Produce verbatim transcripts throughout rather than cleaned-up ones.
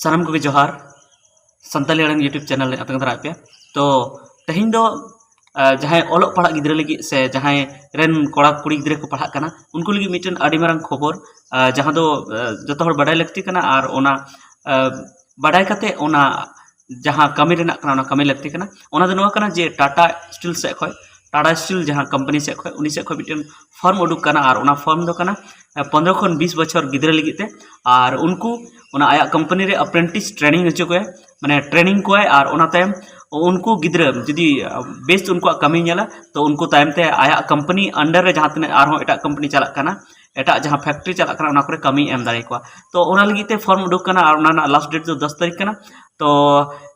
ᱥᱟᱱᱟᱢ ᱠᱚᱜᱮ ᱡᱚᱦᱟᱨ᱾ ᱥᱟᱱᱛᱟᱞᱤ ᱟᱲᱟᱝ YouTube ᱪᱮᱱᱮᱞ ᱨᱮ ᱟᱛᱟᱝ ᱫᱟᱨᱟᱢ ᱯᱮᱭᱟ᱾ ᱛᱚ ᱛᱮᱦᱮᱧ ᱫᱚ ᱟᱨ ᱡᱟᱦᱟᱸᱭ ᱚᱞᱚᱜ ᱯᱟᱲᱦᱟᱜ ᱜᱤᱫᱽᱨᱟᱹ ᱞᱟᱹᱜᱤᱫ ᱥᱮ ᱡᱟᱦᱟᱸᱭ ᱨᱮᱱ ᱠᱚᱲᱟ ᱠᱩᱲᱤ ᱜᱤᱫᱽᱨᱟᱹ ᱠᱚ ᱯᱟᱲᱦᱟᱜ ᱠᱟᱱᱟ, ᱩᱱᱠᱩ ᱞᱟᱹᱜᱤᱫ ᱢᱤᱫᱴᱮᱱ ᱟᱹᱰᱤ ᱢᱟᱨᱟᱝ ᱠᱷᱚᱵᱚᱨ, ᱟᱨ ᱡᱟᱦᱟᱸ ᱫᱚ ᱟᱨ ᱡᱚᱛᱚ ᱦᱚᱲ ᱵᱟᱰᱟᱭ ᱞᱟᱹᱠᱛᱤ ᱠᱟᱱᱟ᱾ ᱟᱨ ᱚᱱᱟ ᱟᱨ ᱵᱟᱰᱟᱭ ᱠᱟᱛᱮ ᱚᱱᱟ ᱡᱟᱦᱟᱸ ᱠᱟᱹᱢᱤ ᱨᱮᱱᱟᱜ ᱠᱟᱱᱟ, ᱚᱱᱟ ᱠᱟᱹᱢᱤ ᱞᱟᱹᱠᱛᱤ ᱠᱟᱱᱟ᱾ ᱚᱱᱟ ᱫᱚ ᱱᱚᱣᱟ ᱠᱟᱱᱟ ᱡᱮ ᱴᱟᱴᱟ ᱥᱴᱤᱞ ᱥᱮᱫ ᱠᱷᱚᱱ, ᱴᱟᱴᱟ ᱥᱴᱤᱞ ᱡᱟᱦᱟᱸ ᱠᱳᱢᱯᱟᱱᱤ ᱥᱮᱫ ᱠᱷᱚᱱ, ᱩᱱᱤ ᱥᱮᱫ ᱠᱷᱚᱱ ᱢᱤᱫᱴᱮᱱ ᱯᱷᱚᱨᱢ ᱩᱰᱩᱠ ᱠᱟᱱᱟ᱾ ᱟᱨ ᱚᱱᱟ ᱯᱷᱚᱨᱢ ᱫᱚ ᱠᱟᱱᱟ ᱯᱚᱱᱨᱚ ᱠᱷᱚᱱ ᱵᱤᱥ ᱵᱚᱪᱷᱚᱨ ᱜᱤᱫᱽᱨᱟᱹ ᱞᱟᱹᱜᱤᱫ ᱛᱮ᱾ ᱟᱨ ᱩᱱᱠᱩ ᱚᱱᱟ ᱟᱭᱟᱜ ᱠᱳᱢᱯᱟᱱᱤ ᱨᱮ ᱟᱯᱨᱮᱱᱴᱤᱥ ᱴᱨᱮᱱᱤᱝ ᱦᱚᱪᱚ ᱠᱚᱣᱟᱭ, ᱢᱟᱱᱮ ᱴᱨᱮᱱᱤᱝ ᱠᱚᱣᱟᱭ᱾ ᱟᱨ ᱚᱱᱟ ᱛᱟᱭᱚᱢ ᱩᱱᱠᱩ ᱜᱤᱫᱽᱨᱟᱹ ᱡᱩᱫᱤ ᱵᱮᱥ ᱩᱱᱠᱩᱣᱟᱜ ᱠᱟᱹᱢᱤ ᱧᱮᱞᱟ, ᱛᱚ ᱩᱱᱠᱩ ᱛᱟᱭᱚᱢ ᱛᱮ ᱟᱭᱟᱜ ᱠᱳᱢᱯᱟᱱᱤ ᱟᱱᱰᱟᱨ ᱨᱮ ᱡᱟᱦᱟᱸ ᱛᱤᱱᱟᱹᱜ ᱟᱨᱦᱚᱸ ᱮᱴᱟᱜ ᱠᱳᱢᱯᱟᱱᱤ ᱪᱟᱞᱟᱜ ᱠᱟᱱᱟ, ᱮᱴᱟᱜ ᱡᱟᱦᱟᱸ ᱯᱷᱮᱠᱴᱨᱤ ᱪᱟᱞᱟᱜ ᱠᱟᱱᱟ, ᱚᱱᱟ ᱠᱚᱨᱮ ᱠᱟᱹᱢᱤᱭ ᱮᱢ ᱫᱟᱲᱮᱭᱟᱠᱚᱣᱟ᱾ ᱛᱚ ᱚᱱᱟ ᱞᱟᱹᱜᱤᱫ ᱛᱮ ᱯᱷᱚᱨᱢ ᱩᱰᱩᱠ ᱠᱟᱱᱟ ᱟᱨ ᱚᱱᱟ ᱨᱮᱱᱟᱜ ᱞᱟᱥᱴ ᱰᱮᱴ ᱫᱚ ᱫᱚᱥ ᱛᱟᱹᱨᱤᱠᱷ ᱠᱟᱱᱟ᱾ ᱛᱚ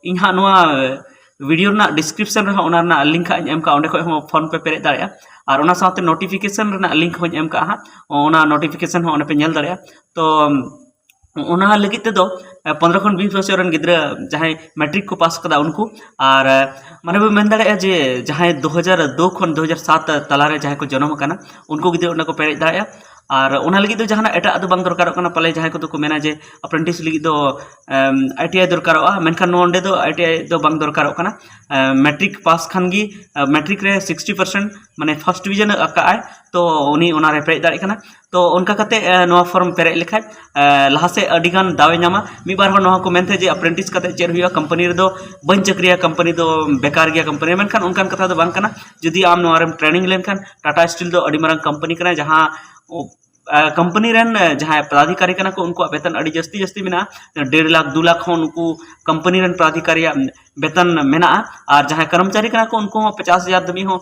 ᱤᱧ ᱦᱟᱸᱜ ᱱᱚᱣᱟ ᱵᱷᱤᱰᱤᱭᱳ ᱨᱮᱱᱟᱜ ᱰᱤᱥᱠᱨᱤᱯᱥᱚᱱ ᱨᱮᱦᱚᱸ ᱚᱱᱟ ᱨᱮᱱᱟᱜ ᱞᱤᱝᱠ ᱦᱟᱸᱜ ᱤᱧ ᱮᱢ ᱠᱟᱜᱼᱟ, ᱚᱸᱰᱮ ᱠᱷᱚᱱ ᱦᱚᱸ ᱯᱷᱚᱨᱢ ᱯᱮ ᱯᱮᱨᱮᱡ ᱫᱟᱲᱮᱭᱟᱜᱼᱟ᱾ ᱟᱨ ᱚᱱᱟ ᱥᱟᱶᱛᱮ ᱱᱳᱴᱤᱯᱷᱤᱠᱮᱥᱚᱱ ᱨᱮᱱᱟᱜ ᱞᱤᱝᱠ ᱦᱚᱸᱧ ᱮᱢ ᱠᱟᱜᱼᱟ ᱦᱟᱸᱜ, ᱚᱱᱟ ᱱᱳᱴᱤᱯᱷᱤᱠᱮᱥᱚᱱ ᱦᱚᱸ ᱚᱸᱰᱮ ᱯᱮ ᱧᱮᱞ ᱫᱟᱲᱮᱭᱟᱜᱼᱟ᱾ ᱛᱚ ᱚᱱᱟ ᱞᱟᱹᱜᱤᱫ ᱛᱮᱫᱚ ᱯᱚᱱᱨᱚ ᱠᱷᱚᱱ ᱵᱤᱥ ᱵᱚᱪᱷᱚᱨ ᱨᱮᱱ ᱜᱤᱫᱽᱨᱟᱹ ᱡᱟᱦᱟᱸᱭ ᱢᱮᱴᱨᱤᱠ ᱠᱚ ᱯᱟᱥ ᱠᱟᱫᱟ ᱩᱱᱠᱩ, ᱟᱨ ᱢᱟᱱᱮ ᱵᱚ ᱢᱮᱱ ᱫᱟᱲᱮᱭᱟᱜᱼᱟ ᱡᱮ ᱡᱟᱦᱟᱸᱭ ᱫᱩ ᱦᱟᱡᱟᱨ ᱫᱩ ᱠᱷᱚᱱ ᱫᱩ ᱦᱟᱡᱟᱨ ᱥᱟᱛ ᱛᱟᱞᱟᱨᱮ ᱡᱟᱦᱟᱸᱭ ᱠᱚ ᱡᱚᱱᱚᱢ ᱟᱠᱟᱱᱟ, ᱩᱱᱠᱩ ᱜᱤᱫᱽᱨᱟᱹ ᱚᱸᱰᱮ ᱠᱚ ᱯᱮᱨᱮᱡ ᱫᱟᱲᱮᱭᱟᱜᱼᱟ᱾ ᱟᱨ ᱚᱱᱟ ᱞᱟᱹᱜᱤᱫ ᱫᱚ ᱡᱟᱦᱟᱱᱟᱜ ᱮᱴᱟᱜ ᱫᱚ ᱵᱟᱝ ᱫᱚᱨᱠᱟᱨᱚᱜ ᱠᱟᱱᱟ᱾ ᱯᱟᱞᱮ ᱡᱟᱦᱟᱸᱭ ᱠᱚᱫᱚ ᱠᱚ ᱢᱮᱱᱟ ᱡᱮ ᱟᱯᱨᱮᱱᱴᱤᱥ ᱞᱟᱹᱜᱤᱫ ᱫᱚ ᱟᱭ ᱴᱤ ᱟᱭ ᱫᱚᱨᱠᱟᱨᱚᱜᱼᱟ, ᱢᱮᱱᱠᱷᱟᱱ ᱱᱚᱰᱮ ᱫᱚ ᱟᱭ ᱴᱤ ᱟᱭ ᱫᱚ ᱵᱟᱝ ᱫᱚᱨᱠᱟᱨᱚᱜ ᱠᱟᱱᱟ᱾ ᱢᱮᱴᱨᱤᱠ ᱯᱟᱥ ᱠᱷᱟᱱ ᱜᱮ, ᱢᱮᱴᱨᱤᱠ ᱨᱮ ᱥᱤᱠᱥᱴᱤ ᱯᱟᱨᱥᱮᱱᱴ ᱢᱟᱱᱮ ᱯᱷᱟᱥᱴ ᱰᱤᱵᱷᱤᱡᱚᱱ ᱟᱠᱟᱫ ᱟᱭ, ᱛᱚ ᱩᱱᱤ ᱚᱱᱟᱨᱮ ᱯᱮᱨᱮᱡ ᱫᱟᱲᱮᱭᱟᱜ ᱠᱟᱱᱟ᱾ ᱛᱚ ᱚᱱᱠᱟ ᱠᱟᱛᱮ ᱱᱚᱣᱟ ᱯᱷᱚᱨᱢ ᱯᱮᱨᱮᱡ ᱞᱮᱠᱷᱟᱡ ᱞᱟᱦᱟ ᱥᱮᱫ ᱟᱹᱰᱤ ᱜᱟᱱ ᱫᱟᱣ ᱮ ᱧᱟᱢᱟ᱾ ᱢᱤᱫ ᱵᱟᱨ ᱦᱚᱲ ᱱᱚᱣᱟ ᱠᱚ ᱢᱮᱱ ᱛᱟᱦᱮᱸᱫ ᱡᱮ ᱟᱯᱨᱮᱱᱴᱤᱥ ᱠᱟᱛᱮ ᱪᱮᱫ ᱦᱩᱭᱩᱜᱼᱟ, ᱠᱳᱢᱯᱟᱱᱤ ᱨᱮᱫᱚ ᱵᱟᱹᱧ ᱪᱟᱹᱠᱨᱤᱭᱟ, ᱠᱳᱢᱯᱟᱱᱤ ᱫᱚ ᱵᱮᱠᱟᱨ ᱜᱮᱭᱟ, ᱠᱳᱢᱯᱟᱱᱤ᱾ ᱢᱮᱱᱠᱷᱟᱱ ᱚᱱᱠᱟᱱ ᱠᱟᱛᱷᱟ ᱫᱚ ᱵᱟᱝ ᱠᱟᱱᱟ᱾ ᱡᱩᱫᱤ ᱟᱢ ᱱᱚᱣᱟ ᱨᱮᱢ ᱴᱨᱮᱱᱤᱝ ᱞᱮᱱᱠᱷᱟᱱ, ᱴᱟᱴᱟ ᱥᱴᱤᱞ ᱫᱚ ᱟᱹᱰᱤ ᱢᱟᱨᱟᱝ ᱠᱳᱢᱯᱟᱱᱤ ᱠᱟᱱᱟ, ᱡᱟᱦᱟᱸ ᱠᱳᱢᱯᱟᱱᱤ ᱨᱮᱱ ᱡᱟᱦᱟᱸᱭ ᱯᱚᱫᱟᱫᱷᱤᱠᱟᱨᱤ ᱠᱟᱱᱟ ᱠᱚ, ᱩᱱᱠᱩᱣᱟᱜ ᱵᱮᱛᱚᱱ ᱟᱹᱰᱤ ᱡᱟᱹᱥᱛᱤ ᱡᱟᱹᱥᱛᱤ ᱢᱮᱱᱟᱜᱼᱟ᱾ ᱰᱮᱲ ᱞᱟᱠᱷ ᱫᱩ ᱞᱟᱠᱷ ᱦᱚᱸ ᱩᱱᱠᱩ ᱠᱳᱢᱯᱟᱱᱤ ᱨᱮᱱ ᱯᱚᱫᱟᱫᱷᱤᱠᱟᱨᱤᱭᱟᱜ ᱵᱮᱛᱚᱱ ᱢᱮᱱᱟᱜᱼᱟ᱾ ᱟᱨ ᱡᱟᱦᱟᱸᱭ ᱠᱚᱨᱢᱪᱟᱨᱤ ᱠᱟᱱᱟ ᱠᱚ, ᱩᱱᱠᱩ ᱦᱚᱸ ᱯᱚᱪᱟᱥ ᱦᱟᱡᱟᱨ ᱫᱷᱟᱹᱵᱤᱡ ᱦᱚᱸ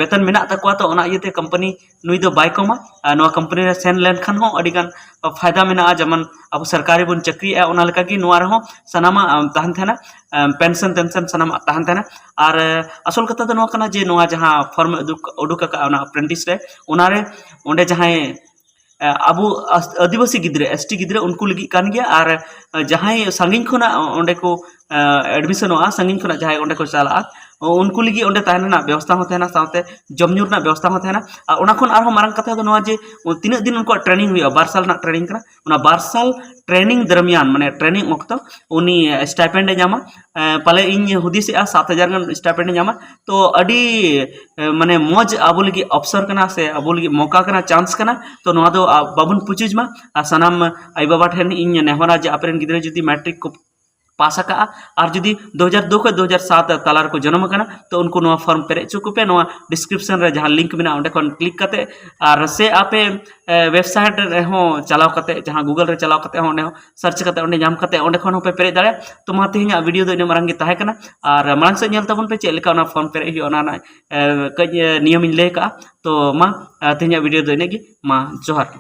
ᱵᱮᱛᱚᱱ ᱢᱮᱱᱟᱜ ᱛᱟᱠᱚᱣᱟ᱾ ᱛᱚ ᱚᱱᱟ ᱤᱭᱟᱹᱛᱮ ᱠᱳᱢᱯᱟᱱᱤ ᱱᱩᱭ ᱫᱚ ᱵᱟᱭ ᱠᱚᱢᱟ᱾ ᱟᱨ ᱱᱚᱣᱟ ᱠᱳᱢᱯᱟᱱᱤ ᱨᱮ ᱥᱮᱱ ᱞᱮᱱᱠᱷᱟᱱ ᱦᱚᱸ ᱟᱹᱰᱤ ᱜᱟᱱ ᱯᱷᱟᱭᱫᱟ ᱢᱮᱱᱟᱜᱼᱟ᱾ ᱡᱮᱢᱚᱱ ᱟᱵᱚ ᱥᱚᱨᱠᱟᱨᱤ ᱵᱚᱱ ᱪᱟᱹᱠᱨᱤᱭᱮᱫᱼᱟ, ᱚᱱᱟ ᱞᱮᱠᱟᱜᱮ ᱱᱚᱣᱟ ᱨᱮᱦᱚᱸ ᱥᱟᱱᱟᱢᱟᱜ ᱛᱟᱦᱮᱱ ᱛᱟᱦᱮᱱᱟ, ᱯᱮᱱᱥᱚᱱ ᱴᱮᱱᱥᱚᱱ ᱥᱟᱱᱟᱢᱟᱜ ᱛᱟᱦᱮᱱ ᱛᱟᱦᱮᱱᱟ᱾ ᱟᱨ ᱟᱥᱚᱞ ᱠᱟᱛᱷᱟ ᱫᱚ ᱱᱚᱣᱟ ᱠᱟᱱᱟ ᱡᱮ ᱱᱚᱣᱟ ᱡᱟᱦᱟᱸ ᱯᱷᱚᱨᱢ ᱩᱰᱩᱠ ᱩᱰᱩᱠ ᱟᱠᱟᱫᱼᱟ ᱚᱱᱟ ᱟᱯᱨᱮᱱᱴᱤᱥ ᱨᱮ, ᱚᱱᱟᱨᱮ ᱚᱸᱰᱮ ᱡᱟᱦᱟᱸᱭ ᱟᱵᱚ ᱟᱹᱫᱤᱵᱟᱹᱥᱤ ᱜᱤᱫᱽᱨᱟᱹ, ᱮᱥ ᱴᱤ ᱜᱤᱫᱽᱨᱟᱹ, ᱩᱱᱠᱩ ᱞᱟᱹᱜᱤᱫ ᱠᱟᱱ ᱜᱮᱭᱟ᱾ ᱟᱨ ᱡᱟᱦᱟᱸᱭ ᱥᱟᱺᱜᱤᱧ ᱠᱷᱚᱱᱟᱜ ᱚᱸᱰᱮ ᱠᱚ ᱮᱰᱢᱤᱥᱚᱱᱚᱜᱼᱟ, ᱥᱟᱺᱜᱤᱧ ᱠᱷᱚᱱᱟᱜ ᱡᱟᱦᱟᱸᱭ ᱚᱸᱰᱮ ᱠᱚ ᱪᱟᱞᱟᱜᱼᱟ, ᱩᱱᱠᱩ ᱞᱟᱹᱜᱤᱫ ᱚᱸᱰᱮ ᱛᱟᱦᱮᱱ ᱨᱮᱱᱟᱜ ᱵᱮᱵᱚᱥᱛᱷᱟ ᱦᱚᱸ ᱛᱟᱦᱮᱱᱟ, ᱥᱟᱶᱛᱮ ᱡᱚᱢ ᱧᱩ ᱨᱮᱱᱟᱜ ᱵᱮᱵᱚᱥᱛᱷᱟ ᱦᱚᱸ ᱛᱟᱦᱮᱱᱟ᱾ ᱟᱨ ᱚᱱᱟ ᱠᱷᱚᱱ ᱟᱨᱦᱚᱸ ᱢᱟᱨᱟᱝ ᱠᱟᱛᱷᱟ ᱫᱚ ᱱᱚᱣᱟ ᱡᱮ ᱛᱤᱱᱟᱹᱜ ᱫᱤᱱ ᱩᱱᱠᱩᱣᱟᱜ training ᱦᱩᱭᱩᱜᱼᱟ, ᱵᱟᱨ ᱥᱟᱞ ᱨᱮᱱᱟᱜ training ᱠᱟᱱᱟ, ᱚᱱᱟ ᱵᱟᱨ ᱥᱟᱞ training ᱫᱚᱨᱢᱤᱭᱟᱱ, ᱢᱟᱱᱮ training ᱚᱠᱛᱚ ᱩᱱᱤ stipend ᱮ ᱧᱟᱢᱟ᱾ ᱮ, ᱯᱟᱞᱮ ᱤᱧ ᱦᱩᱫᱤᱥᱮᱜᱼᱟ ᱥᱟᱛ ᱦᱟᱡᱟᱨ ᱜᱟᱱ stipend ᱮ ᱧᱟᱢᱟ᱾ ᱛᱚ ᱟᱹᱰᱤ, ᱮ, ᱢᱟᱱᱮ ᱢᱚᱡᱽ ᱟᱵᱚ ᱞᱟᱹᱜᱤᱫ ᱚᱯᱥᱚᱨ ᱠᱟᱱᱟ ᱥᱮ ᱟᱵᱚ ᱞᱟᱹᱜᱤᱫ ᱢᱚᱠᱟ ᱠᱟᱱᱟ, chance ᱠᱟᱱᱟ᱾ ᱛᱚ ᱱᱚᱣᱟ ᱫᱚ, ᱟ, ᱵᱟᱵᱚᱱ ᱯᱩᱪᱩᱡᱽ ᱢᱟ᱾ ᱟᱨ ᱥᱟᱱᱟᱢ ᱟᱭᱳᱼᱵᱟᱵᱟ ᱴᱷᱮᱱ ᱤᱧ ᱱᱮᱦᱚᱨᱟ ᱡᱮ ᱟᱯᱮᱨᱮᱱ ᱜᱤᱫᱽᱨᱟᱹ ᱡᱩᱫᱤ ᱢᱮᱴᱨᱤᱠ ᱠᱚ ᱯᱟᱥ ᱟᱠᱟᱜᱼᱟ, ᱟᱨ ᱡᱩᱫᱤ ᱫᱩ ᱦᱟᱡᱟᱨ ᱫᱩ ᱠᱷᱚᱱ ᱫᱩ ᱦᱟᱡᱟᱨ ᱥᱟᱛ ᱛᱟᱞᱟ ᱨᱮᱠᱚ ᱡᱚᱱᱚᱢ ᱟᱠᱟᱱᱟ, ᱛᱚ ᱩᱱᱠᱩ ᱱᱚᱣᱟ form ᱯᱮᱨᱮᱡ ᱦᱚᱪᱚ ᱠᱚᱯᱮ᱾ ᱱᱚᱣᱟ description ᱨᱮ ᱡᱟᱦᱟᱸ link ᱢᱮᱱᱟᱜᱼᱟ, ᱚᱸᱰᱮ ᱠᱷᱚᱱ click ᱠᱟᱛᱮ, ᱟᱨ ᱥᱮ ᱟᱯᱮ, ᱮ, website ᱨᱮᱦᱚᱸ ᱪᱟᱞᱟᱣ ᱠᱟᱛᱮ, ᱡᱟᱦᱟᱸ Google ᱨᱮ ᱪᱟᱞᱟᱣ ᱠᱟᱛᱮ ᱦᱚᱸ ᱚᱸᱰᱮ ᱦᱚᱸ search ᱠᱟᱛᱮ ᱚᱸᱰᱮ ᱧᱟᱢ ᱠᱟᱛᱮ ᱚᱸᱰᱮ ᱠᱷᱚᱱ ᱦᱚᱸᱯᱮ ᱯᱮᱨᱮᱡ ᱫᱟᱲᱮᱭᱟᱜᱼᱟ᱾ ᱛᱚ ᱢᱟ ᱛᱮᱦᱮᱧᱟᱜ video ᱫᱚ ᱤᱱᱟᱹ ᱢᱟᱨᱟᱝ ᱜᱮ ᱛᱟᱦᱮᱸ ᱠᱟᱱᱟ, ᱟᱨ ᱢᱟᱲᱟᱝ ᱥᱮᱫ ᱧᱮᱞ ᱛᱟᱵᱚᱱ ᱯᱮ ᱪᱮᱫ ᱞᱮᱠᱟ ᱚᱱᱟ form ᱯᱮᱨᱮᱡ ᱦᱩᱭᱩᱜᱼᱟ, ᱚᱱᱟ ᱨᱮᱱᱟᱜ, ᱮ, ᱠᱟᱹᱡ, ᱮ, ᱱᱤᱭᱚᱢᱤᱧ ᱞᱟᱹᱭ ᱠᱟᱜᱼᱟ᱾ ᱛᱚ ᱢᱟ, ᱮ, ᱛᱮᱦᱮᱧᱟᱜ video ᱫᱚ ᱤᱱᱟᱹᱜ ᱜᱮ, ᱢᱟ ᱡᱚᱦᱟᱨ ᱜᱮ᱾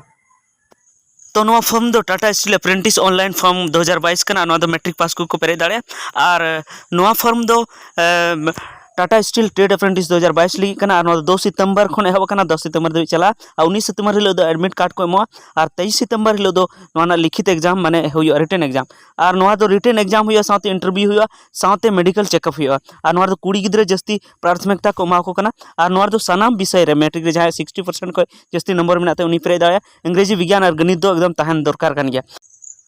ᱛᱚ ᱱᱚᱣᱟ form ᱫᱚ Tata Steel Apprentice Online Form ᱫᱩ ᱦᱟᱡᱟᱨ ᱵᱟᱭᱤᱥ ᱠᱟᱱᱟ᱾ ᱱᱚᱣᱟ ᱫᱚ ᱢᱮᱴᱨᱤᱠ ᱯᱟᱥ ᱠᱚᱠᱚ ᱯᱮᱨᱮᱡ ᱫᱟᱲᱮᱭᱟᱜᱼᱟ᱾ ᱟᱨ ᱱᱚᱣᱟ form ᱫᱚ, ᱮᱢ, Tata Steel Trade Apprentice ᱫᱩ ᱦᱟᱡᱟᱨ ᱵᱟᱭᱤᱥ ᱞᱟᱹᱜᱤᱫ ᱠᱟᱱᱟ᱾ ᱟᱨ ᱱᱚᱣᱟ ᱫᱚ ᱫᱚᱥ ᱥᱤᱛᱚᱢᱵᱚᱨ ᱠᱷᱚᱱ ᱮᱦᱚᱵ ᱟᱠᱟᱱᱟ, ᱫᱚᱥ ᱥᱤᱛᱚᱢᱵᱚᱨ ᱫᱷᱟᱹᱵᱤᱡ ᱪᱟᱞᱟᱜᱼᱟ᱾ ᱟᱨ ᱩᱱᱤᱥ ᱥᱤᱛᱚᱢᱵᱚᱨ ᱦᱤᱞᱳᱜ ᱫᱚ admit card ᱠᱚ ᱮᱢᱚᱜᱼᱟ᱾ ᱟᱨ ᱛᱮᱭᱤᱥ ᱥᱤᱛᱚᱢᱵᱚᱨ ᱦᱤᱞᱳᱜ ᱫᱚ ᱱᱚᱣᱟ ᱨᱮᱱᱟᱜ ᱞᱤᱠᱷᱤᱛ exam, ᱢᱟᱱᱮ ᱦᱩᱭᱩᱜᱼᱟ, written exam᱾ ᱟᱨ ᱱᱚᱣᱟ ᱫᱚ written exam ᱦᱩᱭᱩᱜᱼᱟ, ᱥᱟᱶᱛᱮ interview ᱦᱩᱭᱩᱜᱼᱟ, ᱥᱟᱶᱛᱮ medical checkup ᱦᱩᱭᱩᱜᱼᱟ᱾ ᱟᱨ ᱱᱚᱣᱟ ᱨᱮᱫᱚ ᱠᱩᱲᱤ ᱜᱤᱫᱽᱨᱟᱹ ᱡᱟᱹᱥᱛᱤ ᱯᱨᱟᱛᱷᱚᱢᱤᱠᱛᱟ ᱠᱚ ᱮᱢᱟ ᱠᱚ ᱠᱟᱱᱟ᱾ ᱟᱨ ᱱᱚᱣᱟ ᱨᱮᱫᱚ ᱥᱟᱱᱟᱢ ᱵᱤᱥᱚᱭ ᱨᱮ ᱢᱮᱴᱨᱤᱠ ᱨᱮ ᱡᱟᱦᱟᱸᱭ sixty percent ᱠᱷᱚᱱ ᱡᱟᱹᱥᱛᱤ ᱱᱚᱢᱵᱚᱨ ᱢᱮᱱᱟᱜ ᱛᱟᱭᱟ, ᱩᱱᱤ ᱯᱮᱨᱮᱡ ᱫᱟᱲᱮᱭᱟᱜᱼᱟ᱾ ᱤᱝᱨᱮᱡᱤ ᱵᱤᱜᱽᱜᱟᱱ ᱟᱨ ᱜᱚᱱᱤᱛ ᱫᱚ ᱮᱠᱫᱚᱢ ᱛᱟᱦᱮᱱ ᱫᱚᱨᱠᱟᱨ ᱠᱟᱱ ᱜᱮᱭᱟ᱾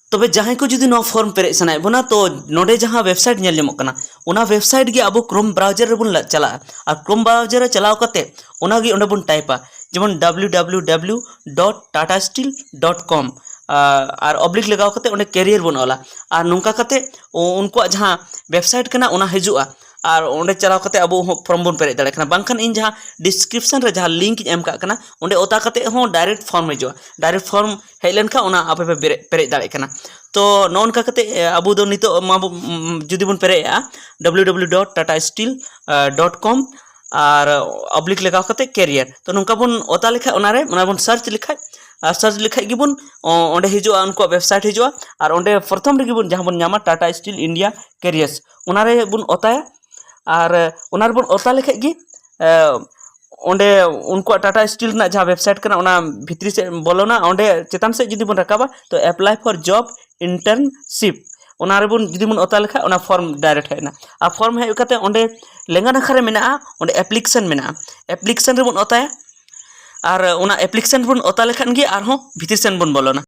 ᱛᱚᱵᱮ ᱡᱟᱦᱟᱸᱭ ᱠᱚ ᱡᱩᱫᱤ ᱱᱚᱣᱟ form ᱯᱮᱨᱮᱡ ᱥᱟᱱᱟᱭᱮᱫ ᱵᱚᱱᱟ, ᱛᱚ ᱱᱚᱰᱮ ᱡᱟᱦᱟᱸ website ᱧᱮᱞ ᱧᱟᱢᱚᱜ ᱠᱟᱱᱟ, ᱚᱱᱟ website ᱜᱮ ᱟᱵᱚ Chrome browser ᱨᱮᱵᱚᱱ ᱞᱟ-, ᱪᱟᱞᱟᱜᱼᱟ᱾ ᱟᱨ Chrome browser ᱨᱮ ᱪᱟᱞᱟᱣ ᱠᱟᱛᱮ ᱚᱱᱟᱜᱮ ᱚᱸᱰᱮ ᱵᱚᱱ typeᱟ, ᱡᱮᱢᱚᱱ www dot tatastil dot com, ᱟᱨ oblique ᱞᱟᱜᱟᱣ ᱠᱟᱛᱮ ᱚᱸᱰᱮ career ᱵᱚᱱ ᱚᱞᱟ᱾ ᱟᱨ ᱱᱚᱝᱠᱟ ᱠᱟᱛᱮ ᱩ-, ᱩᱱᱠᱩᱣᱟᱜ ᱡᱟᱦᱟᱸ website ᱠᱟᱱᱟ, ᱚᱱᱟ ᱦᱤᱡᱩᱜᱼᱟ᱾ ᱟᱨ ᱚᱸᱰᱮ ᱪᱟᱞᱟᱣ ᱠᱟᱛᱮ ᱟᱵᱚ ᱦᱚᱸ form ᱵᱚᱱ ᱯᱮᱨᱮᱡ ᱫᱟᱲᱮᱭᱟᱜ ᱠᱟᱱᱟ᱾ ᱵᱟᱝᱠᱷᱟᱱ ᱤᱧ ᱡᱟᱦᱟᱸ description ᱨᱮ ᱡᱟᱦᱟᱸ link ᱤᱧ ᱮᱢ ᱠᱟᱜ ᱠᱟᱱᱟ, ᱚᱸᱰᱮ ᱚᱛᱟ ᱠᱟᱛᱮ ᱦᱚᱸ direct form ᱦᱤᱡᱩᱜᱼᱟ᱾ Direct form ᱦᱮᱡ ᱞᱮᱱᱠᱷᱟᱱ ᱚᱱᱟ ᱟᱯᱮ ᱯᱮ ᱯᱮᱨᱮ-, ᱯᱮᱨᱮᱡ ᱫᱟᱲᱮᱭᱟᱜ ᱠᱟᱱᱟ᱾ ᱛᱚ ᱱᱚᱜᱼᱚ ᱱᱚᱝᱠᱟ ᱠᱟᱛᱮ, ᱮ, ᱟᱵᱚ ᱫᱚ ᱱᱤᱛᱚᱜ ᱢᱟ ᱵᱚ-, ᱩᱢ, ᱡᱩᱫᱤ ᱵᱚᱱ ᱯᱮᱨᱮᱡᱼᱟ, www dot tatastil dot com ᱟᱨ oblique ᱞᱟᱜᱟᱣ ᱠᱟᱛᱮ career᱾ ᱛᱚ ᱱᱚᱝᱠᱟ ᱵᱚᱱ ᱚᱛᱟ ᱞᱮᱠᱷᱟᱡ, ᱚᱱᱟᱨᱮ, ᱚᱱᱟ ᱵᱚᱱ search ᱞᱮᱠᱷᱟᱡ, ᱟᱨ search ᱞᱮᱠᱷᱟᱡ ᱜᱮᱵᱚᱱ, ᱚ-, ᱚᱸᱰᱮ ᱦᱤᱡᱩᱜᱼᱟ, ᱩᱱᱠᱩᱣᱟᱜ website ᱦᱤᱡᱩᱜᱼᱟ᱾ ᱟᱨ ᱚᱸᱰᱮ ᱯᱨᱚᱛᱷᱚᱢ ᱨᱮᱜᱮ ᱵᱚᱱ ᱡᱟᱦᱟᱸ ᱵᱚᱱ ᱧᱟᱢᱟ, Tata Steel India Careers, ᱚᱱᱟ ᱨᱮ ᱵᱚᱱ ᱚᱛᱟᱭᱟ᱾ ᱟᱨ ᱚᱱᱟ ᱨᱮᱵᱚᱱ ᱚᱛᱟ ᱞᱮᱠᱷᱟᱡ ᱜᱮ, ᱮ, ᱚᱸᱰᱮ ᱩᱱᱠᱩᱣᱟᱜ Tata Steel ᱨᱮᱱᱟᱜ ᱡᱟᱦᱟᱸ website ᱠᱟᱱᱟ, ᱚᱱᱟ ᱵᱷᱤᱛᱨᱤ ᱥᱮᱫ ᱵᱚᱞᱚᱱᱟ᱾ ᱚᱸᱰᱮ ᱪᱮᱛᱟᱱ ᱥᱮᱫ ᱡᱩᱫᱤ ᱵᱚᱱ ᱨᱟᱠᱟᱵᱟ, ᱛᱚ apply for job internship, ᱚᱱᱟ ᱨᱮᱵᱚᱱ ᱡᱩᱫᱤ ᱵᱚᱱ ᱚᱛᱟ ᱞᱮᱠᱷᱟᱱ ᱚᱱᱟ ᱯᱷᱚᱨᱢ ᱰᱟᱭᱨᱮᱠᱴ ᱦᱮᱡ ᱮᱱᱟ᱾ ᱟᱨ ᱯᱷᱚᱨᱢ ᱦᱮᱡ ᱠᱟᱛᱮ ᱚᱸᱰᱮ ᱞᱮᱸᱜᱟ ᱱᱟᱠᱷᱟ ᱨᱮ ᱢᱮᱱᱟᱜᱼᱟ, ᱚᱸᱰᱮ ᱮᱯᱞᱤᱠᱮᱥᱚᱱ ᱢᱮᱱᱟᱜᱼᱟ, ᱮᱯᱞᱤᱠᱮᱥᱚᱱ ᱨᱮᱵᱚᱱ ᱚᱛᱟᱭᱟ᱾ ᱟᱨ ᱚᱱᱟ ᱮᱯᱞᱤᱠᱮᱥᱚᱱ ᱵᱚᱱ ᱚᱛᱟ ᱞᱮᱠᱷᱟᱱ ᱜᱮ ᱟᱨᱦᱚᱸ ᱵᱷᱤᱛᱤᱨ ᱥᱮᱱ ᱵᱚᱱ ᱵᱚᱞᱚᱱᱟ᱾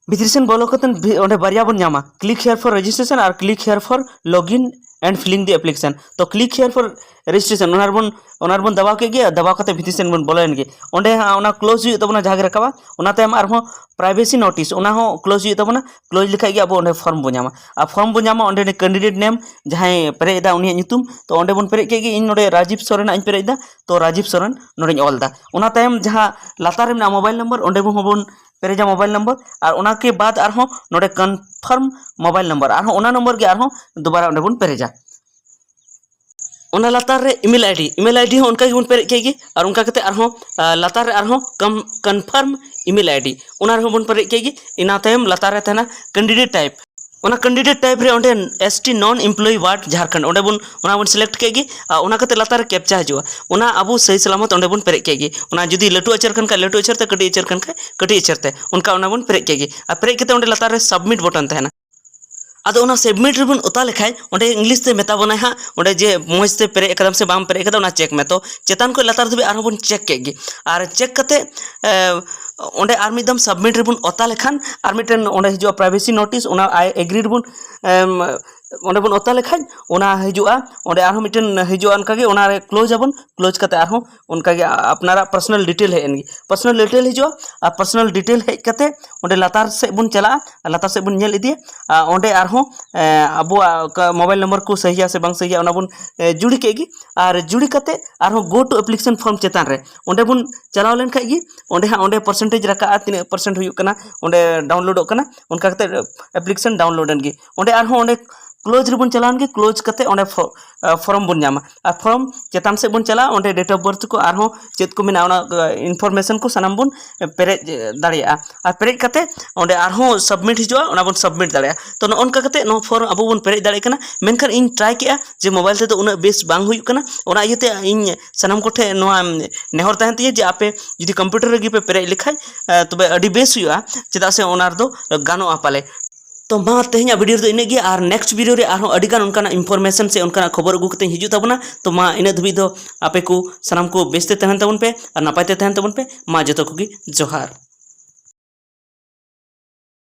ᱵᱷᱤᱛᱨᱤ ᱥᱮᱱ ᱵᱚᱞᱚ ᱠᱟᱛᱮ ᱚᱸᱰᱮ ᱵᱟᱨᱭᱟ ᱵᱚᱱ ᱧᱟᱢᱟ, click here for registration R click here for login and filling the application᱾ ᱛᱚ click here for registration ᱚᱱᱟ ᱨᱮᱵᱚᱱ ᱚᱱᱟ ᱨᱮᱵᱚᱱ ᱫᱟᱵᱟᱣ ᱠᱮᱫ ᱜᱮ, ᱫᱟᱵᱟᱣ ᱠᱟᱛᱮ ᱵᱷᱤᱛᱨᱤ ᱥᱮᱱ ᱵᱚᱱ ᱵᱚᱞᱚᱭᱮᱱ ᱜᱮ᱾ ᱚᱸᱰᱮ ᱦᱟᱸᱜ ᱚᱱᱟ ᱠᱞᱳᱡᱽ ᱦᱩᱭᱩᱜ ᱛᱟᱵᱚᱱᱟ ᱡᱟᱦᱟᱸ ᱜᱮ ᱨᱟᱠᱟᱵᱟ, ᱚᱱᱟ ᱛᱟᱭᱚᱢ ᱟᱨᱦᱚᱸ ᱯᱨᱟᱭᱵᱷᱮᱥᱤ ᱱᱳᱴᱤᱥ, ᱚᱱᱟ ᱦᱚᱸ ᱠᱞᱳᱡᱽ ᱦᱩᱭᱩᱜ ᱛᱟᱵᱚᱱᱟ᱾ ᱠᱞᱳᱡᱽ ᱞᱮᱠᱷᱟᱡ ᱜᱮ ᱟᱵᱚ ᱚᱸᱰᱮ ᱯᱷᱚᱨᱢ ᱵᱚᱱ ᱧᱟᱢᱟ᱾ ᱟᱨ ᱯᱷᱚᱨᱢ ᱵᱚᱱ ᱧᱟᱢᱟ ᱚᱸᱰᱮ ᱠᱮᱱᱰᱤᱰᱮᱴ ᱱᱮᱢ ᱡᱟᱦᱟᱸᱭ ᱯᱮᱨᱮᱡ ᱮᱫᱟ ᱩᱱᱤᱭᱟᱜ ᱧᱩᱛᱩᱢ, ᱛᱚ ᱚᱸᱰᱮ ᱵᱚᱱ ᱯᱮᱨᱮᱡ ᱠᱮᱫ ᱜᱮ᱾ ᱤᱧ ᱱᱚᱰᱮ ᱨᱟᱡᱤᱵᱽ ᱥᱚᱨᱮᱱᱟᱜ ᱤᱧ ᱯᱮᱨᱮᱡ ᱮᱫᱟ, ᱛᱚ ᱨᱟᱡᱤᱵᱽ ᱥᱚᱨᱮᱱ ᱱᱚᱰᱮᱧ ᱚᱞ ᱮᱫᱟ᱾ ᱚᱱᱟ ᱛᱟᱭᱚᱢ ᱡᱟᱦᱟᱸ ᱞᱟᱛᱟᱨ ᱨᱮ ᱢᱮᱱᱟᱜᱼᱟ ᱢᱳᱵᱟᱭᱤᱞ ᱱᱚᱢᱵᱚᱨ, ᱚᱸᱰᱮ ᱦᱚᱸᱵᱚᱱ ᱯᱮᱨᱮᱡᱟ ᱢᱳᱵᱟᱭᱤᱞ ᱱᱚᱢᱵᱚᱨ, ᱟᱨ ᱚᱱᱟ ᱠᱮ ᱵᱟᱫ ᱟᱨᱦᱚᱸ ᱱᱚᱰᱮ ᱠᱚᱱᱯᱷᱟᱨᱢ ᱢᱳᱵᱟᱭᱤᱞ ᱱᱚᱢᱵᱚᱨ, ᱟᱨᱦᱚᱸ ᱚᱱᱟ ᱱᱚᱢᱵᱚᱨ ᱜᱮ ᱟᱨᱦᱚᱸ ᱫᱩᱵᱟᱨᱟ ᱚᱸᱰᱮ ᱵᱚᱱ ᱯᱮᱨᱮᱡᱟ᱾ ᱚᱱᱟ ᱞᱟᱛᱟᱨ ᱨᱮ ᱤᱢᱮᱞ ᱟᱭᱰᱤ, ᱤᱢᱮᱞ ᱟᱭᱰᱤ ᱦᱚᱸ ᱚᱱᱠᱟ ᱜᱮᱵᱚᱱ ᱯᱮᱨᱮᱡ ᱠᱮᱫ ᱜᱮ, ᱟᱨ ᱚᱱᱠᱟ ᱠᱟᱛᱮ ᱟᱨᱦᱚᱸ ᱟᱨ ᱞᱟᱛᱟᱨ ᱨᱮ ᱟᱨᱦᱚᱸ ᱠᱚᱱᱯᱷᱟᱨᱢ ᱤᱢᱮᱞ ᱟᱭᱰᱤ, ᱚᱱᱟ ᱨᱮᱦᱚᱸ ᱵᱚᱱ ᱯᱮᱨᱮᱡ ᱠᱮᱫ ᱜᱮ᱾ ᱤᱱᱟᱹ ᱛᱟᱭᱚᱢ ᱞᱟᱛᱟᱨ ᱨᱮ ᱛᱟᱦᱮᱱᱟ ᱠᱮᱱᱰᱤᱰᱮᱴ ᱴᱟᱭᱤᱯ᱾ ᱚᱱᱟ ᱠᱮᱱᱰᱤᱰᱮᱴ ᱴᱟᱭᱤᱯ ᱨᱮ ᱚᱸᱰᱮ ᱮᱥ ᱴᱤ ᱱᱚᱱ ᱮᱢᱯᱞᱚᱭᱤ ᱣᱟᱨᱰ ᱡᱷᱟᱲᱠᱷᱚᱸᱰ, ᱚᱸᱰᱮ ᱵᱚᱱ ᱚᱱᱟ ᱵᱚᱱ ᱥᱤᱞᱮᱠᱴ ᱠᱮᱫ ᱜᱮ᱾ ᱟᱨ ᱚᱱᱟ ᱠᱟᱛᱮ ᱞᱟᱛᱟᱨ ᱨᱮ ᱠᱮᱯᱪᱟ ᱦᱤᱡᱩᱜᱼᱟ, ᱚᱱᱟ ᱟᱵᱚ ᱥᱟᱹᱦᱤ ᱥᱟᱞᱟᱢᱚᱛ ᱚᱸᱰᱮ ᱵᱚᱱ ᱯᱮᱨᱮᱡ ᱠᱮᱫ ᱜᱮ᱾ ᱚᱱᱟ ᱡᱩᱫᱤ ᱞᱟᱹᱴᱩ ᱟᱪᱟᱨ ᱠᱟᱱ ᱠᱷᱟᱡ ᱞᱟᱹᱴᱩ ᱟᱪᱟᱨ ᱛᱮ, ᱠᱟᱹᱴᱤᱡ ᱟᱪᱟᱨ ᱠᱟᱱ ᱠᱷᱟᱡ ᱠᱟᱹᱴᱤᱡ ᱟᱪᱟᱨ ᱛᱮ, ᱚᱱᱠᱟ ᱚᱱᱟ ᱵᱚᱱ ᱯᱮᱨᱮᱡ ᱠᱮᱫ ᱜᱮ᱾ ᱟᱨ ᱯᱮᱨᱮᱡ ᱠᱟᱛᱮ ᱚᱸᱰᱮ ᱞᱟᱛᱟᱨ ᱨᱮ ᱥᱟᱵᱢᱤᱴ ᱵᱚᱴᱚᱱ ᱛᱟᱦᱮᱱᱟ᱾ ᱟᱫᱚ ᱚᱱᱟ ᱥᱟᱵᱢᱤᱴ ᱨᱮᱵᱚᱱ ᱚᱛᱟ ᱞᱮᱠᱷᱟᱡ ᱚᱸᱰᱮ ᱤᱝᱞᱤᱥ ᱛᱮ ᱢᱮᱛᱟ ᱵᱚᱱᱟᱭ ᱦᱟᱸᱜ, ᱚᱸᱰᱮ ᱡᱮ ᱢᱚᱡᱽ ᱛᱮ ᱯᱮᱨᱮᱡ ᱠᱟᱫᱟᱢ ᱥᱮ ᱵᱟᱢ ᱯᱮᱨᱮᱡ ᱠᱟᱫᱟ, ᱚᱱᱟ ᱪᱮᱠ ᱢᱮ᱾ ᱛᱚ ᱪᱮᱛᱟᱱ ᱠᱷᱚᱱ ᱞᱟᱛᱟᱨ ᱫᱷᱟᱹᱵᱤᱡ ᱟᱨᱦᱚᱸ ᱵᱚᱱ ᱪᱮᱠ ᱠᱮᱫ ᱜᱮ᱾ ᱟᱨ ᱪᱮᱠ ᱠᱟᱛᱮ ᱮ, ᱚᱸᱰᱮ ᱟᱨ ᱢᱤᱫ ᱫᱚᱢ ᱥᱟᱵᱢᱤᱴ ᱨᱮᱵᱚᱱ ᱚᱛᱟ ᱞᱮᱠᱷᱟᱱ ᱟᱨ ᱢᱤᱫᱴᱮᱱ ᱚᱸᱰᱮ ᱦᱤᱡᱩᱜᱼᱟ ᱯᱨᱟᱭᱵᱷᱮᱥᱤ ᱱᱳᱴᱤᱥ, ᱚᱱᱟ ᱟᱭ ᱮᱜᱽᱨᱤ ᱨᱮᱵᱚᱱ ᱮᱢ, ᱚᱸᱰᱮ ᱵᱚᱱ ᱚᱛᱟ ᱞᱮᱠᱷᱟᱡ ᱚᱱᱟ ᱦᱤᱡᱩᱜᱼᱟ᱾ ᱚᱸᱰᱮ ᱟᱨᱦᱚᱸ ᱢᱤᱫᱴᱮᱱ ᱦᱤᱡᱩᱜᱼᱟ, ᱚᱱᱠᱟᱜᱮ ᱚᱱᱟᱨᱮ ᱠᱞᱳᱡᱽ ᱟᱵᱚᱱ᱾ ᱠᱞᱳᱡᱽ ᱠᱟᱛᱮ ᱟᱨᱦᱚᱸ ᱚᱱᱠᱟᱜᱮ ᱟᱯᱱᱟᱨᱟᱜ ᱯᱟᱨᱥᱚᱱᱟᱞ ᱰᱤᱴᱮᱞ ᱦᱮᱡ ᱮᱱ ᱜᱮ᱾ ᱯᱟᱨᱥᱚᱱᱟᱞ ᱰᱤᱴᱮᱞ ᱦᱤᱡᱩᱜᱼᱟ᱾ ᱟᱨ ᱯᱟᱨᱥᱚᱱᱟᱞ ᱰᱤᱴᱮᱞ ᱦᱮᱡ ᱠᱟᱛᱮ ᱚᱸᱰᱮ ᱞᱟᱛᱟᱨ ᱥᱮᱫ ᱵᱚᱱ ᱪᱟᱞᱟᱜᱼᱟ, ᱟᱨ ᱞᱟᱛᱟᱨ ᱥᱮᱫ ᱵᱚᱱ ᱧᱮᱞ ᱤᱫᱤᱭᱟ᱾ ᱟᱨ ᱚᱸᱰᱮ ᱟᱨᱦᱚᱸ ᱮ, ᱟᱵᱚᱣᱟᱜ ᱚᱠᱟ ᱢᱳᱵᱟᱭᱤᱞ ᱱᱚᱢᱵᱚᱨ ᱠᱚ ᱥᱟᱹᱦᱤᱭᱟ ᱥᱮ ᱵᱟᱝ ᱥᱟᱹᱦᱤᱭᱟ, ᱚᱱᱟ ᱵᱚᱱ ᱮ, ᱡᱩᱲᱤ ᱠᱮᱫ ᱜᱮ᱾ ᱟᱨ ᱡᱩᱲᱤ ᱠᱟᱛᱮ ᱟᱨᱦᱚᱸ ᱜᱳ ᱴᱩ ᱮᱯᱞᱤᱠᱮᱥᱚᱱ ᱯᱷᱚᱨᱢ ᱪᱮᱛᱟᱱ ᱨᱮ ᱚᱸᱰᱮ ᱵᱚᱱ ᱪᱟᱞᱟᱣ ᱞᱮᱱᱠᱷᱟᱡ ᱜᱮ, ᱚᱸᱰᱮ ᱦᱟᱸᱜ ᱚᱸᱰᱮ ᱯᱟᱨᱥᱮᱱᱴᱮᱡᱽ ᱨᱟᱠᱟᱵᱼᱟ, ᱛᱤᱱᱟᱹᱜ ᱯᱟᱨᱥᱮᱱᱴ ᱦᱩᱭᱩᱜ ᱠᱟᱱᱟ, ᱚᱸᱰᱮ ᱰᱟᱣᱩᱱᱞᱳᱰᱚᱜ ᱠᱟᱱᱟ᱾ ᱚᱱᱠᱟ ᱠᱟᱛᱮ ᱮᱯᱞᱤᱠᱮᱥᱚᱱ ᱰᱟᱣᱩᱱᱞᱳᱰ ᱮᱱ ᱜᱮ᱾ ᱚᱸᱰᱮ ᱟᱨᱦᱚᱸ ᱚᱸᱰᱮ ᱠᱞᱳᱡᱽ ᱨᱮᱵᱚᱱ ᱪᱟᱞᱟᱣ ᱮᱱ ᱜᱮ᱾ ᱠᱞᱳᱡᱽ ᱠᱟᱛᱮ ᱚᱸᱰᱮ ᱯᱷᱚ-, ᱟ, ᱯᱷᱚᱨᱚᱢ ᱵᱚᱱ ᱧᱟᱢᱟ᱾ ᱟᱨ ᱯᱷᱚᱨᱚᱢ ᱪᱮᱛᱟᱱ ᱥᱮᱫ ᱵᱚᱱ ᱪᱟᱞᱟᱜᱼᱟ, ᱚᱸᱰᱮ ᱰᱮᱴ ᱚᱯᱷ ᱵᱟᱨᱛᱷ ᱠᱚ ᱟᱨᱦᱚᱸ ᱪᱮᱫ ᱠᱚ ᱢᱮᱱᱟᱜᱼᱟ, ᱚᱱᱟ, ᱟ, ᱤᱱᱯᱷᱚᱨᱢᱮᱥᱚᱱ ᱠᱚ ᱥᱟᱱᱟᱢ ᱵᱚᱱ ᱯᱮᱨᱮᱡ, ᱮ, ᱫᱟᱲᱮᱭᱟᱜᱼᱟ᱾ ᱟᱨ ᱯᱮᱨᱮᱡ ᱠᱟᱛᱮ ᱚᱸᱰᱮ ᱟᱨᱦᱚᱸ ᱥᱟᱵᱢᱤᱴ ᱦᱤᱡᱩᱜᱼᱟ, ᱚᱱᱟ ᱵᱚᱱ ᱥᱟᱵᱢᱤᱴ ᱫᱟᱲᱮᱭᱟᱜᱼᱟ᱾ ᱛᱚ ᱱᱚᱜᱼᱚ ᱱᱚᱝᱠᱟ ᱠᱟᱛᱮ ᱱᱚᱣᱟ ᱯᱷᱚᱨᱢ ᱟᱵᱚ ᱵᱚᱱ ᱯᱮᱨᱮᱡ ᱫᱟᱲᱮᱭᱟᱜ ᱠᱟᱱᱟ᱾ ᱢᱮᱱᱠᱷᱟᱱ ᱤᱧ ᱴᱨᱟᱭ ᱠᱮᱜᱼᱟ ᱡᱮ ᱢᱳᱵᱟᱭᱤᱞ ᱛᱮᱫᱚ ᱩᱱᱟᱹᱜ ᱵᱮᱥ ᱵᱟᱝ ᱦᱩᱭᱩᱜ ᱠᱟᱱᱟ, ᱚᱱᱟ ᱤᱭᱟᱹᱛᱮ ᱤᱧ ᱥᱟᱱᱟᱢ ᱠᱚᱴᱷᱮᱱ ᱱᱚᱣᱟ ᱱᱮᱦᱚᱨ ᱛᱟᱦᱮᱱ ᱛᱤᱧᱟᱹ ᱡᱮ ᱟᱯᱮ ᱡᱩᱫᱤ ᱠᱚᱢᱯᱤᱭᱩᱴᱟᱨ ᱨᱮᱜᱮ ᱯᱮ ᱯᱮᱨᱮᱡ ᱞᱮᱠᱷᱟᱡ, ᱮ, ᱛᱚᱵᱮ ᱟᱹᱰᱤ ᱵᱮᱥ ᱦᱩᱭᱩᱜᱼᱟ, ᱪᱮᱫᱟᱜ ᱥᱮ ᱚᱱᱟ ᱨᱮᱫᱚ ᱜᱟᱱᱚᱜᱼᱟ ᱯᱟᱞᱮ᱾ ᱛᱚ ᱢᱟ ᱛᱮᱦᱮᱧᱟᱜ ᱵᱷᱤᱰᱤᱭᱳ ᱨᱮᱫᱚ ᱤᱱᱟᱹᱜ ᱜᱮ, ᱟᱨ ᱱᱮᱠᱥᱴ ᱵᱷᱤᱰᱤᱭᱳ ᱨᱮ ᱟᱨᱦᱚᱸ ᱟᱹᱰᱤ ᱜᱟᱱ ᱚᱱᱠᱟᱱᱟᱜ ᱤᱱᱯᱷᱚᱨᱢᱮᱥᱚᱱ ᱥᱮ ᱚᱱᱠᱟᱱᱟᱜ ᱠᱷᱚᱵᱚᱨ ᱟᱹᱜᱩ ᱠᱟᱛᱮᱧ ᱦᱤᱡᱩᱜ ᱛᱟᱵᱚᱱᱟ᱾ ᱛᱚ ᱢᱟ ᱤᱱᱟᱹ ᱫᱷᱟᱹᱵᱤᱡ ᱫᱚ ᱟᱯᱮ ᱠᱚ ᱥᱟᱱᱟᱢ ᱠᱚ ᱵᱮᱥ ᱛᱮ ᱛᱟᱦᱮᱱ ᱛᱟᱵᱚᱱ ᱯᱮ ᱟᱨ ᱱᱟᱯᱟᱭ ᱛᱮ ᱛᱟᱦᱮᱱ ᱛᱟᱵᱚᱱ ᱯᱮ᱾ ᱢᱟ ᱡᱚᱛᱚ ᱠᱚᱜᱮ ᱡᱚᱦᱟᱨ᱾